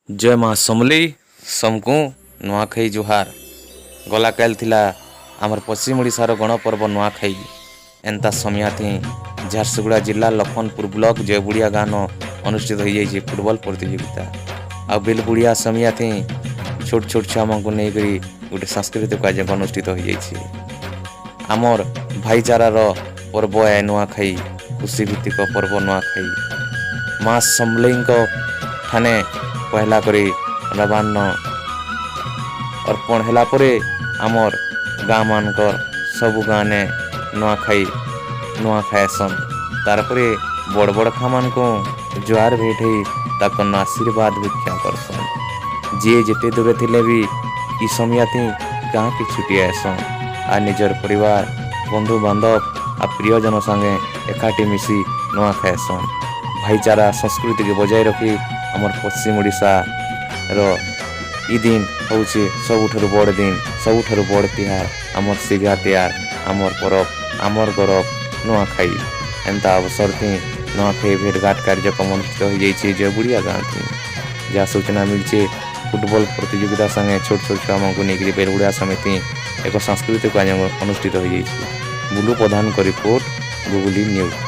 ଜୟ ମା ସମଲେଇ। ସମକୁ ନୂଆଖାଇ ଜୁହାର। ଗଲା କାଲ୍ ଥିଲା ଆମର ପଶ୍ଚିମ ଓଡ଼ିଶାର ଗଣପର୍ବ ନୂଆଖାଇ। ଏନ୍ତା ସମିୟାଥି ଝାରସୁଗୁଡ଼ା ଜିଲ୍ଲା ଲଖନପୁର ବ୍ଲକ ଜୟବୁଡ଼ିଆ ଗାଁନ ଅନୁଷ୍ଠିତ ହୋଇଯାଇଛି ଫୁଟବଲ ପ୍ରତିଯୋଗିତା। ଆଉ ବେଲବୁଡ଼ିଆ ସମିୟାଥି ଛୋଟ ଛୋଟ ଛୁଆମାନଙ୍କୁ ନେଇକରି ଗୋଟେ ସାଂସ୍କୃତିକ କାର୍ଯ୍ୟକ୍ରମ ଅନୁଷ୍ଠିତ ହୋଇଯାଇଛି। ଆମର୍ ଭାଇଚାରାର ପର୍ବ ଏ ନୂଆଖାଇ, କୃଷି ଭିତ୍ତିକ ପର୍ବ ନୂଆଖାଇ। ମା ସମଲେଇଙ୍କ ଠାନେ ପହେଲା କରି ନବାନ୍ନ ଅର୍ପଣ ହେଲା ପରେ ଆମର୍ ଗାଁମାନଙ୍କର ସବୁ ଗାଁନେ ନୂଆଖାଇ ନୂଆ ଖାଏସନ୍। ତାର୍ ପରେ ବଡ଼ ବଡ଼ ଖାମାନଙ୍କୁ ଜୁହାର ଭେଟ ହେଇ ତାକର୍ ଆଶୀର୍ବାଦ ଭିକ୍ଷା କରସନ୍। ଯିଏ ଯେତେ ଦୂରେ ଥିଲେ ବି ଇ ସମିୟାତି ଗାଁକେ ଛୁଟି ଆଏସନ୍ ଆର୍ ନିଜର ପରିବାର, ବନ୍ଧୁବାନ୍ଧବ ଆଉ ପ୍ରିୟଜନ ସାଙ୍ଗେ ଏକାଠି ମିଶି ନୂଆ ଖାଏସନ୍। ଭାଇଚାରା ସଂସ୍କୃତିକେ ବଜାୟ ରଖି ଆମର୍ ପଶ୍ଚିମ ଓଡ଼ିଶାର ଇ ଦିନ ହଉଛେ ସବୁଠାରୁ ବଡ଼ ଦିନ, ସବୁଠାରୁ ବଡ଼ ତିହାର, ଆମର୍ ସିଘା ତିହାର, ଆମର୍ ପରବ, ଆମର୍ ଗରବ ନୂଆଖାଇ। ଏନ୍ତା ଅବସର ଥି ନୂଆଖାଇ ଭେଟଘାଟ କାର୍ଯ୍ୟକ୍ରମ ଅନୁଷ୍ଠିତ ହୋଇଯାଇଛି ଜୟବୁଡ଼ିଆ ଗାଁ ଥି। ଯାହା ସୂଚନା ମିଳିছে, ଫୁଟବଲ ପ୍ରତିଯୋଗିତା ସାଙ୍ଗେ ଛୋଟ ଛୋଟ ଛୁଆମାନଙ୍କୁ ନେଇକରି ବେଲବୁଡ଼ିଆ ସମିତି ଏକ ସାଂସ୍କୃତିକ କାର୍ଯ୍ୟକ୍ରମ ଅନୁଷ୍ଠିତ ହୋଇଯାଇଛି। ବୁଲୁ ପ୍ରଧାନଙ୍କ ରିପୋର୍ଟ, ଗୁଗୁଲି ନ୍ୟୁଜ୍।